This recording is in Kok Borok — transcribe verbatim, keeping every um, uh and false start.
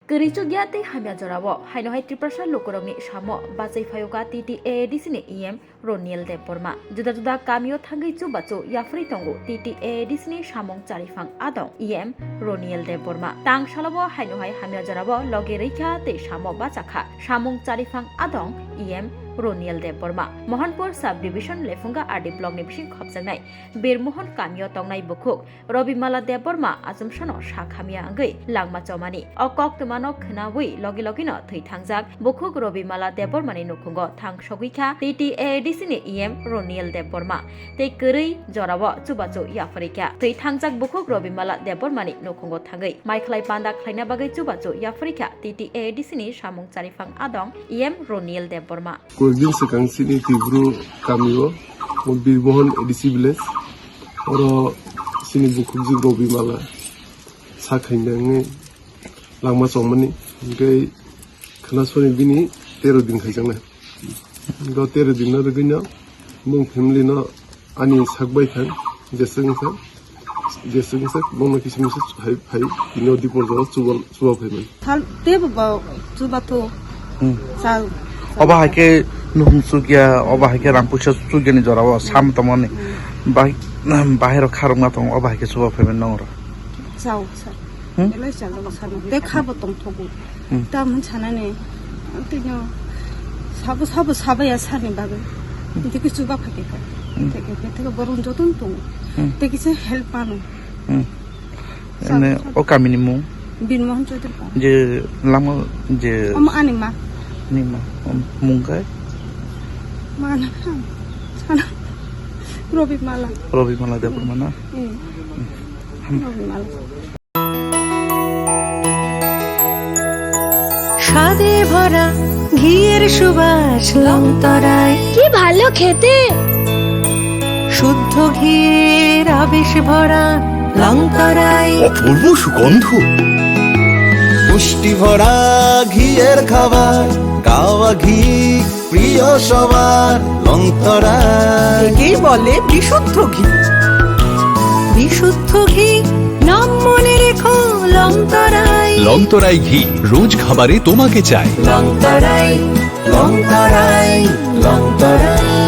Kwrwi chukya tei hamya jorao haino hai Tiprasa lukurokni samo bachai phaio kha T T A A D C ni E M Roniel Debbarma. Juda juda kamio thangwi chubachu yaphri tongo T T A A D C ni samung chariphang adong E M Roniel Debbarma. Tang salo bo haino hai hamya jorao logi rwikha tei samo bachakha samung chariphang adong E M Roniel Debbarma. Mohanpur sub division Lephunga R D block ni bising khopjaknai Birmohon kamio tongnai bukhuk Robimala Debbarma achomsano sak hamya wngwi langma chomani. O koktwmano khwnawi logi logino thwi thangjak bukhuk Robimala Debbarmani nukhungo thang sogwi kha T T A A D C ni E M Roniel Debbarma tei kwrwi jorao chubachu yaphri kha. Thwi thangjak bukhuk Robimala Debbarmani nukhungo thangwi maikhlai panda khlaina bagwi chubachu yaphri kha T T A A D C ni samung chariphang adong E M Roniel Debbarma. Koyekdin swkang chini Tibru kamio, o Birmohon A D C village, oro chini bukhukjwk Robimala sak hamya wngwi langma chomani, hwnkhe khwnasoni bini tero din khaijaknai. Bo tero din no rwgwino bong family no ani sak bai thang, jeswk wngkha, jeswk wngkha, bongno kisu misu hai, hai, bini o dipor jora chuba, chuba phaimani. Thal, tebo ba chuba tho. Hmm. Chal. Oba hai khe nuhung chukya, oba hai khe rang puisa chukya ni jora o sam tongmani. Hmm. Bahai, bahai rok kharokma tongo, oba hai khe chuba phaimani nongro. Chao, sir. Hmm? Elai chalo, sir. Te khabo tongthogo. Hmm. Tamon sanani, tino sabo, sabo sabaya sani bagwi. Hmm. Tiki chuba phakeka. Hmm. Tiki, tiki borong jotun tongo. Hmm. Tiki se help ano. Hmm. Sabo, ene sabo. O kamini mung? Birmohon Chaudhary pa. Je lama je. Omo ani ma. Ni ma. Om, mung kai? Mana. Sana. Robimala. Robimala Debbarma na? Hmm. Hmm. Robimala. স্বাদে ভরা ঘিয়ের সুবাস লংতরায়। কি ভালো খেতে। শুদ্ধ ঘিয়ের আবেশ ভরা লংতরায়। অপূর্ব সুগন্ধ। পুষ্টি ভরা ঘিয়ের খাবার, গাওয়া ঘি প্রিয় সবার, লংতরায়। একেই বলে বিশুদ্ধ ঘি। বিশুদ্ধ ঘি, নাম মনে রেখো, লংতরায়। লংতরাই ঘি, রোজ খাবারে তোমাকে চাই। লংতরায়, লংতরায়, লংতরায়।